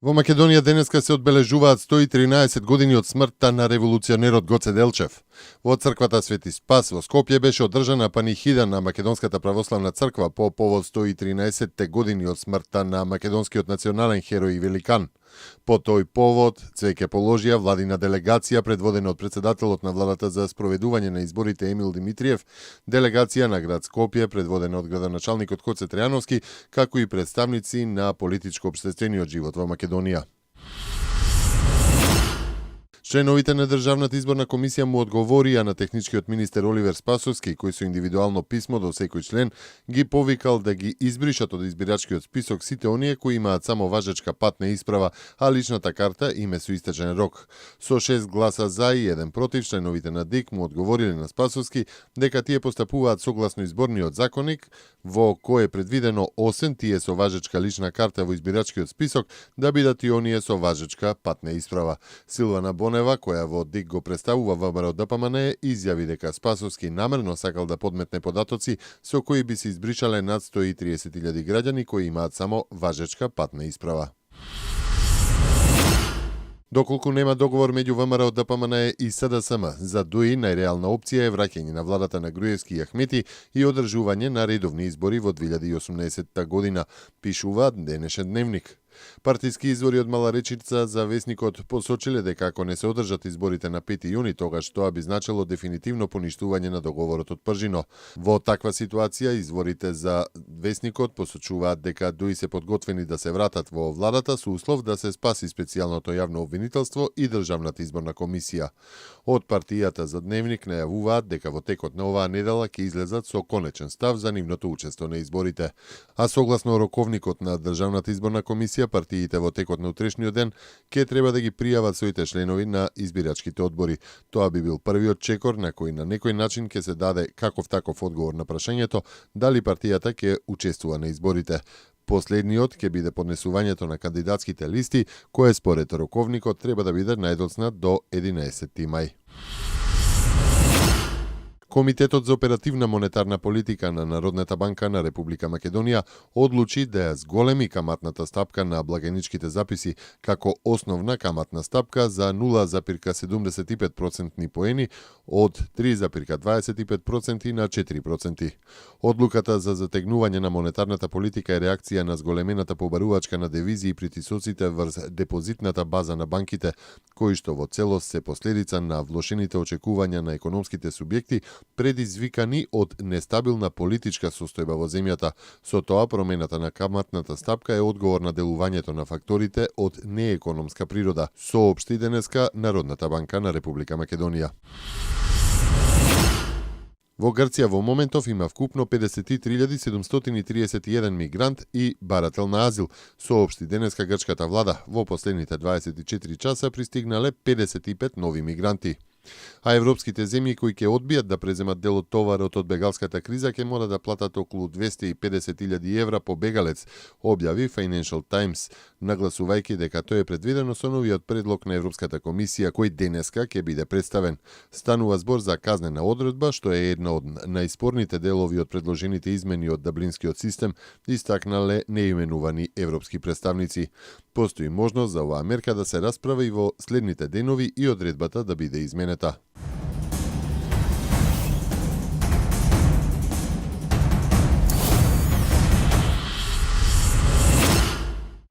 Во Македонија денеска се одбележуваат 113 години од смртта на револуционерот Гоце Делчев. Во црквата Свети Спас во Скопје беше одржана панихида на Македонската православна црква по повод 113 години од смртта на македонскиот национален херој и великан. По тој повод цвеќе положија владина делегација предводена од председателот на владата за спроведување на изборите Емил Димитриев, делегација на град Скопје предводена од градоначалникот Коце Тријановски, како и представници на политичко-општествениот живот во Македонија. Членовите на Државната изборна комисија му одговорија на техничкиот министер Оливер Спасовски, кој со индивидуално писмо до секој член ги повикал да ги избришат од избирачкиот список сите оние кои имаат само важечка патна исправа, а личната карта им е со истечен рок. Со 6 гласа за и 1 против, членовите на ДИК му одговориле на Спасовски дека тие постапуваат согласно изборниот законник, во кој е предвидено освен тие со важечка лична карта во избирачкиот список да бидат и оние со важечка патна исправа. Силвана Бонева, која во ДИК го представува ВМРО ДПМН, изјави дека Спасовски намерно сакал да подметне податоци со кои би се избришале над 130.000 граѓани кои имаат само важечка патна исправа. Доколку нема договор меѓу ВМРО ДПМН и СДСМ, за ДУИ најреална опција е враќање на владата на Груевски и Ахмети и одржување на редовни избори во 2018 година, пишува денешен дневник. Партиски извори од Маларечица за весникот посочиле дека ако не се одржат изборите на 5 јуни, тогаш тоа би значило дефинитивно поништување на договорот од Пржино. Во таква ситуација, изворите за весникот посочуваат дека ДУИ се подготвени да се вратат во владата со услов да се спаси специјалното јавно обвинителство и Државната изборна комисија. Од партијата за дневник најавуваат дека во текот на оваа недела ќе излезат со конечен став за нивното учество на изборите. А согласно роковникот на Државната изборна комисија, партиите во текот на утрешниот ден ќе треба да ги пријават своите членови на избирачките одбори. Тоа би бил првиот чекор на кој на некој начин ќе се даде каков таков одговор на прашањето дали партијата ќе учествува на изборите. Последниот ќе биде поднесувањето на кандидатските листи, кое според роковникот треба да биде најдоцна до 11 мај. Комитетот за оперативна монетарна политика на Народната банка на Република Македонија одлучи да ја зголеми каматната стапка на благајничките записи како основна каматна стапка за 0,75% поени од 3,25% на 4%. Одлуката за затегнување на монетарната политика е реакција на зголемената побарувачка на девизи и притисоците врз депозитната база на банките, кои што во целост се последица на влошените очекувања на економските субјекти предизвикани од нестабилна политичка состојба во земјата. Со тоа, промената на каматната стапка е одговор на делувањето на факторите од неекономска природа, соопшти денеска Народната банка на Република Македонија. Во Грција во моментов има вкупно 53.731 мигрант и барател на азил, соопшти денеска грчката влада. Во последните 24 часа пристигнале 55 нови мигранти. А европските земји кои ќе одбијат да преземат дел од товарот од бегалската криза ќе мора да платат околу 250.000 евра по бегалец, објави Financial Times, нагласувајќи дека тоа е предвидено со новиот предлог на Европската комисија кој денеска ќе биде представен. Станува збор за казнена одредба, што е една од најспорните делови од предложените измени од Даблинскиот систем, истакнале неименувани европски представници. Постои можност за оваа мерка да се расправа и во следните денови и одредбата да биде изменета.